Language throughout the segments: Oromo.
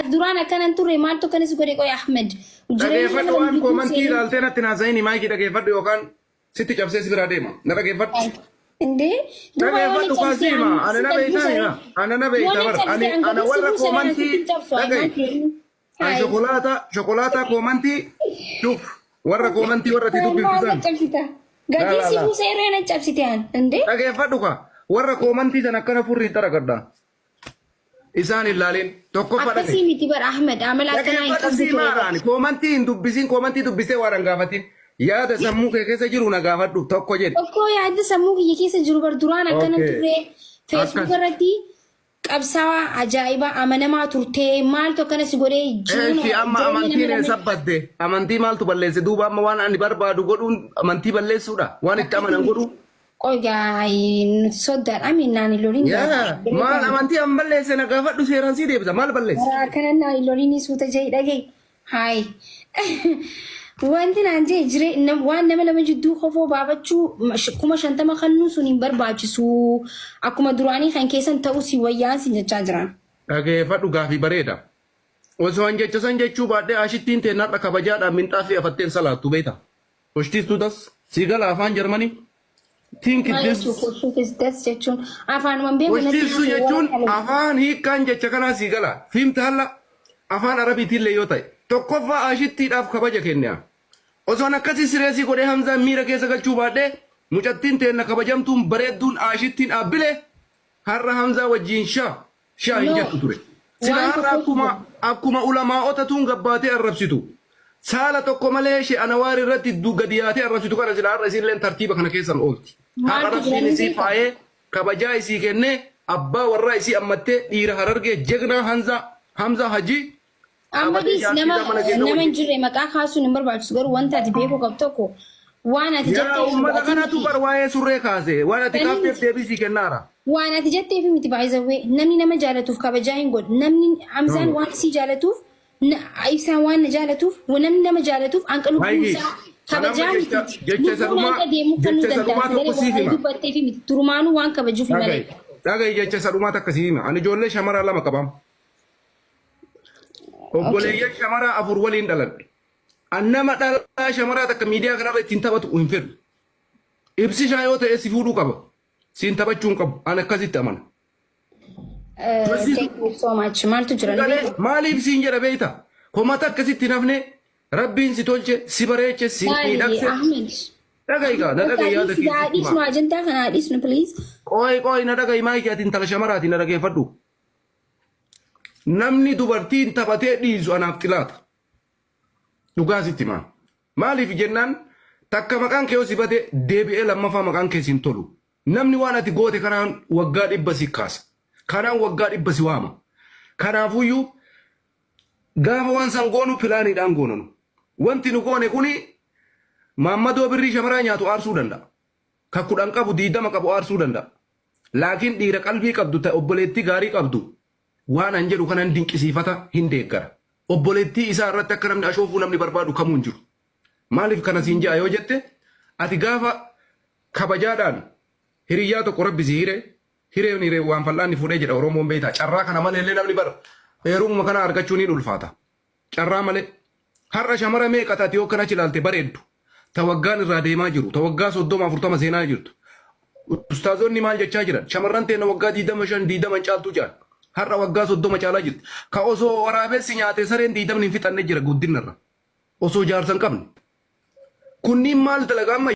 Ati duraan akkana hin turre, maaltu akkana si godhe qoy Ahmed? Jireenya nama Dhageeffadhu lama waan gidduu koomantii seenuu. ilaaltee natti hin haasa'ini maayikii dhageeffadhu yookaan sitti cabsee si biraa deema. Na dhageeffadhu. Indee duuba yoo na Dhageeffadhu cabsee kaasii hima. an Ana si na gad beektaa buusa hima. Ana na yoo beekta na bar. cabsee Ani an ana gadi si warra buusa an sitti koomantii hin cabsu ay dhaga'i. maal ta'e. An Hayi. shokolaataa koomantii shuf warra koomantii warra itti Maal na dubbiftu san. cabsita? Laa Gadii laa si laa. buusa yeroo na cabsite an. Indee. Dhageeffadhu kaa. Warra koomantii san akkana furrii xaragadha. Isaan hin laalin. Tokkoffaa dhaga'i. Akkasii miti bar Ahmed, amala akkanaa hin Dhageeffadhu qabdu sii ture bar. maaraani. Koomantii hin dubbisiin, koomantii dubbisee waan hin gaafatin. Yaada sammuu kee keessa jiru na gaafadhu tokko jedhi. Tokko yaada sammuu kiyya keessa jiru bar duraan akkana Okay. turre Facebook Akkas. irratti qabsaawaa ajaa'ibaa amanamaa turtee maaltu akkana si godhee jiruun Eeshi amma jireenya nama amantiin lama eessa badde? Amantii maaltu balleesse? Duuba amma waan ani barbaadu godhuun amantii balleessuudha. Waan itti akkasii amanan miti. godhuu. Qoy gaa nuti soddaadha minnaan hin lolin gaa. Yaa maal amantii an balleesse na gaafadhu seeraan sii deebisa maal balleesse? Karaa kana naan hin lolin suuta jee dhaga'i. Hayi. Wanti naan jee jiree waan nama lama jidduu kofoo baafachuu 50,000 kannuu sun hin barbaachisu. Akkuma duraanii kan keessan ta'uu si wayyaan sin jechaa jiran. Dhageeffadhu gaafii bareeda. Osoo an jecha san jechuu baadhee ashittiin teen har'a kabajaadhaan minxaafii afatteen salaattu beekta. Hoshtiistuu tas sii gala afaan Jarmanii. Think Maal this. jechuu koshtiis das jechuun afaanuman beeku natti Hoshtiistuu haasa'u warra jechuun kalee. afaan hiikkaan jecha kanaa sii gala. Fiimta halla afaan Arabiitiillee yoo ta'e. Tokkoffaa ashittiidhaaf kabaja kenna. Osoon akkasii sireesii godhee Hamzaan miira keessa galchuu baadhee mucattiin teenna kabajamtuun bareedduun ashittiin aabbile har'a Hamzaa wajjiin sha sha hin No. jettu ture. Sila Waan har'a tokkotu akkuma jira. akkuma ulamaa'ota tuun gabbaatee arrabsitu. Saala tokko malee she anawaar irratti gadi yaatee arrabsitu kana sila har'a isiilleen tartiiba kana keessan oolti. Har'a Maaltu jira Rabbiin ni isii beekta? faayee kabajaa isii kennee abbaa warraa isii ammattee dhiira Harargee jegnaa Hanzaa Hamzaa Hajii Amma qabatee dhiis jaartii nama isaa mana keessa nama hin wajjin. jirre maqaa kaasuun hin barbaachisu garuu wanta ati beekuu qabdu tokko waan ati Yaa jetteef uummata ati kanatu miti. bar waa'ee surree kaase waan ati Sanii kaafteef miti. deebii sii kennaara. Waan ati jetteef miti baay'izawwee namni nama jaalatuuf kabajaa hin godhu namni Hamzaan waan isii jaalatuuf ibsaan waan na jaalatuuf namni nama jaalatuuf hanqa lubbuun Maayikii, isaa kan amma kabajaa jecha miti jecha isa lubbuun dhumaa hanqa deemuu kennuu jecha isa danda'a dhumaa sagalee tokko siif waan ati hima. dubbatteef miti durumaanuu waan kabajuuf malee. Dhaga'i dhaga'i jecha isa dhumaa takka siif hima. Ani ijoollee shamaraa lama qabaam. Obboleeyyan shamaraa afur waliin dhaladhe. An nama dhalaa shamaraa takka miidiyaa kanarra ittiin taphatu hin fedhu. Ibsishaa yoo ta'e si fuudhuu qaba. Siin taphachuu hin qabu. An akkasitti amana. Thank you so much. Maaltu jira ni Galee beektaa? maaliif siin jedha beekta? Komata akkasitti hin hafne Rabbiin si tolche, si bareeche, si Maali miidhagse. Ahmed? Dhaga'i gaa, na dhaga'i yaada Dhiisi gaa keessatti dhiisnu himaa. ajandaa kana haa dhiisnu please. Qooyi qooyi na dhaga'i maayikii ati intala shamaraati na dhageeffadhu. Namni dubartiin taphatee dhiisu anaaf xilaata. Dhugaa sitti himaa. Maaliif jennaan takka maqaan kee yoo si bade deebi'ee lammaffaa maqaan kee siin tolu. Namni waan ati goote kanaan waggaa 100 si kaasa. Kanaan waggaa 100 si waama. Kanaafuyyuu gaafa waan san goonu pilaaniidhaan goona nu. Wanti nu goone kuni maammadoo birrii shamaraa nyaatu aarsuu danda'a. Ka 10 qabu 20 qabu aarsuu danda'a. Laakiin dhiira qalbii qabdu ta obboleettii gaarii qabdu waan an jedhu kanan dinqisiifata hin deeggara. Obboleettii isaa irratti akka namni ashoofuu namni barbaadu kamuu hin jiru. Maaliif kana siin je'a yoo jette ati gaafa kabajaadhaan hiriyyaa tokko rabbi si hire hireen hiree waan fal'aanni fuudhee jedha Oromoon beektaa carraa kana malee illee namni bar heerumuma kana argachuun hin ulfaata. Carraa malee. Har'a shamara meeqa taate yoo akkana achi ilaalte bareeddu. Ta waggaan irraa deemaa jiru, ta waggaa 30 40 seenaa jirtu. Ustaazonni maal jechaa jiran? Shamarran teenna waggaa 25 20 hin caaltuu jedhan. Har'a waggaa 30 caalaa jirti. Ka osoo waraabessi nyaatee sareen 20 hin fixanne jira guddinarra. Osoo jaarsa hin qabne. Kunniin maal dalagaa amma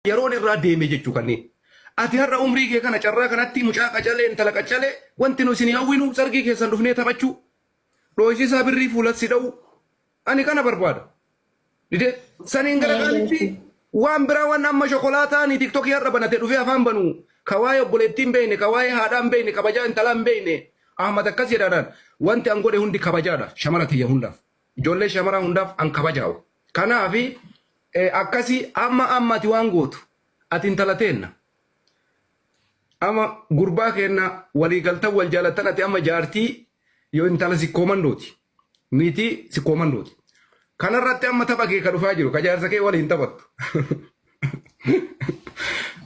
yeroon irraa deeme jechuu kanneen. Ati har'a umrii kee kana carraa kanatti mucaa qacalee intala qacalee wanti nu isin hawwinu sargii keessan dhufnee taphachuu dhooysisaa birrii fuula si dha'uu ani kana barbaada. Dide saniin gara kaanitti waan biraa waan amma shokolaataa ni tiktokii har'a banate dhufee afaan banu ka waa'ee obboleettii hin beekne ka waa'ee haadhaa hin beekne kabajaa intalaa hin beekne Ahmad akkas jedhaadhaan wanti an godhe hundi kabajaadha shamara tiyya hundaaf. Ijoollee shamaraa hundaaf an kabajaa'u. Kanaafi akkasi amma amma ati waan gootu ati intala teenna. Amma gurbaa keenna walii galtan wal jaalattan ati amma jaartii yoo intala sikkoo mandooti. Niitii sikkoo mandooti. Kanarratti amma tapha kee ka dhufaa jiru ka jaarsa kee waliin taphattu.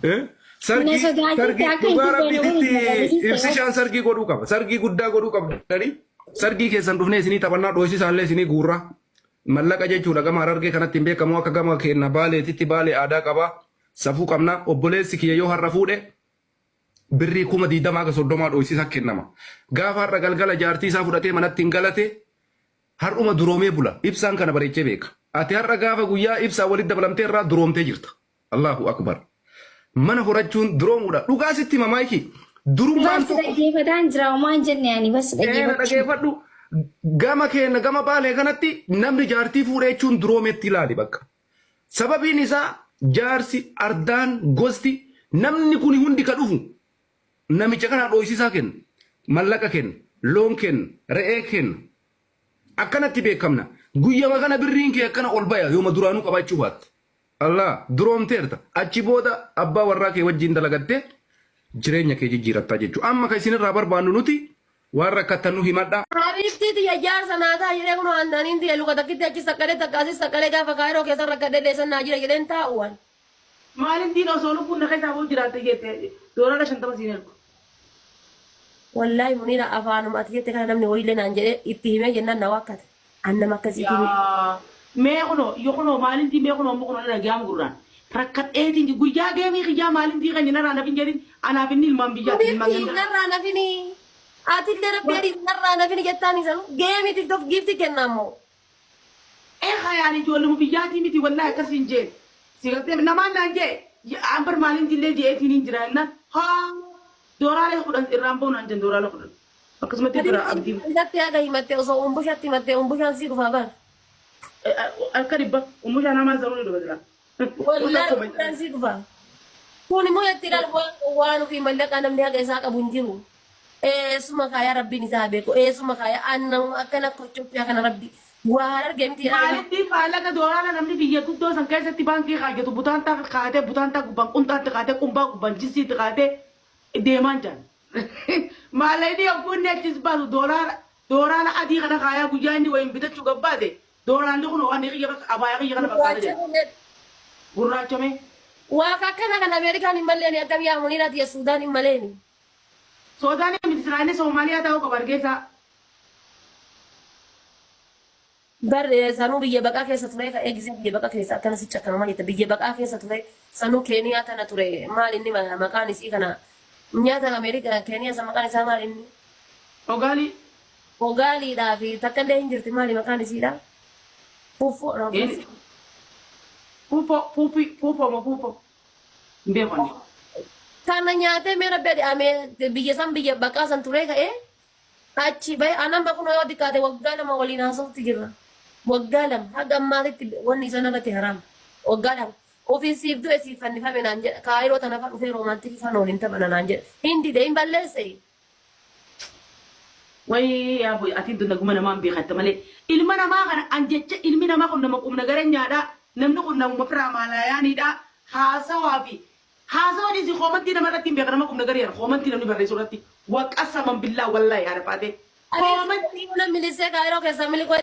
Na Sargii sodaachifte sargii akka hin dhugaa dubbanne rabbiititti waliin na dhageessiste. ibsishaan sargii godhuu qaba. Sargii guddaa godhuu qabdanii. Sargii keessan dhufnee isinii taphannaa dhoosisaallee isinii guurraa. Mallaqa jechuudha gama Harargee kanatti hin beekamu akka gama keenna Baaleetitti Baalee aadaa qabaa. Safuu qabna. Obboleessi kiyya yoo har'a fuudhe birrii 20,000 haga 30 dhoysisa kennama. Gaafa har'a galgala jaartii isaa fudhatee manatti hin galate har'uma duroomee bula. Ibsaan kana bareechee beeka. Ati har'a gaafa guyyaa ibsaan walitti dabalamtee irraa duroomtee jirta. Allahu Akbar. Mana horachuun duroomuudha. Dhugaa sitti hima Maayikii. Durummaan Bas tokko dhaggeeffataan jira homaa hin jenne ani bas Eena dhaggeeffachuu. dhageeffadhu. Gama keenya gama Baalee kanatti namni jaartii fuudhee jechuun duroometti ilaali bakka. Sababiin isaa jaarsi, ardaan, gosti namni kuni hundi ka dhufu namicha kanaa dhooysisaa kenna, mallaqa kenna, loon kenna, re'ee kenna. Akkanatti beekamna. Guyyama kana birriin kee akkana ol baya yooma duraanuu qabaachuu baatte. Allah duroomteerta. Achi booda abbaa warraa kee wajjin dalagattee jireenya kee jijjiirattaa jechuudha. Amma ka isinirraa barbaannu nuti waan rakkattan nu himadhaa. Habiibtii tiyya jaarsa naa ta'a jedhee kunoo aannaniin tiyya luka takkitti achi saqqalee takka asis saqqalee gaafa kaayiroo keessa rakkadhe dheessan naa jira jedheen taa'u an. Maalin diin osoo lubbuun na keessaa ba'u jiraatte jette doolaara 50 siin ergu. Wallaahi Muniira afaanuma ati jette kana namni wayiillee naan jedhee itti himee jennaan na waakkate. An nama akkasiitii miti. Yaa mee kunoo yo kunoo maalin dii mee kunoo amma kunoo na dhaga'am gurraan rakkadheetiin guyyaa geemii kiyyaa maalin dii keenya narraa nafin jedhin anaaf inni ilmaan biyyaati ilmaan Habiibtii gandaa. narraa nafini. Atillee rabbi jedhii narraa nafini jettaan isanu. Geemii tiktok giifti kenna ammoo. Ee hayaan ijoolluma biyyaatii miti wallahi akkas hin jeen. Si galtee namaan naan jee an bar maalin dillee jeetiin hin jira jennaan haa dooraalee 10 irraan ba'u naan jen dooraala 10. Akkasumatti bira abdii. Isatti haga himatte osoo umbushatti himatte umbushaan sii dhufaa bar. Akka dhibba umbushaan hamaan sanuu ni dhufa silaa. Wallahi umbushaan sii dhufa. Kun immoo itti ilaal waan waan ofii mallaqaa namni haga isaa qabu hin jiru. Eessuma kaayaa rabbiin isaa haa beeku. Eessuma kaayaa an namuma akkana kochoppii kana rabbi waa harargee miti jedhaa. Maalitti maallaqa doolaara namni biyya guddoo san keessatti baankii kaayatu butaantaa kaayatee butaantaa gubbaan qunxaatti kaayatee qumbaa gubbaan jinsiitti kaayatee deemaan jaan. Maallaqni yogguu inni achis baasu doolaara doolaara adii kana kaayaa guyyaa inni wayiin bitachuu gabbaase doolaarri kun waan kiyya bakka abaayaa kiyya kana fakkaata jedha. Gurraachamee. Waa akkana kan Ameerikaan hin malleeni akkam yaa Muniira tiya Suudaan hin maleeni. Soodaan miti silaa inni Soomaaliyaa taa'uu qaba Hargeysaa. Bar sanuu biyya baqaa keessa ture ka'ee gisee biyya baqaa keessa akkana si cakkanuma jette biyya baqaa keessa ture sanuu Keeniyaa tana ture maal inni maqaan isii kana nyaata Ameerikaa Keeniyaa san maqaan isaa maal inni Ogaalii. Ogaaliidhaa fi takka illee hin jirti maali maqaan isiidha Fuuffoo no, Een- Fuuffoo. Fuufoo fuufii fuufoo moo fuufoo. Hin beeku ani. Kana nyaatee mee rabbi adii amee biyya san biyya baqaa san turee ka'ee achi bahe anan bakuna yoo xiqqaate waggaa 2 waliin haasofti jirra. Waggaa 2 haga ammaatitti wanni isaan irratti haraam. Waggaa 2 ofiin siif du'e siif fannifame naan jedha. Kaayiroo tana fa dhufee roomaantikii fana waliin taphana naan jedha. Hin dide hin balleesse. Wayii yaa boy atiin tun naguma namaan beekatta malee ilma namaa kana an jecha ilmi namaa kun nama qubna garanyaadha namni kun namuma firaa maalaayaaniidha haasawaa fi haasawa dhiisi koomantii nama irratti hin beeka nama qubna gariyaan koomantii namni barreessu irratti waqasaman billaa wallaahi haadha faatee koomantii Anis milisee kaayiroo keessaa miliqoo.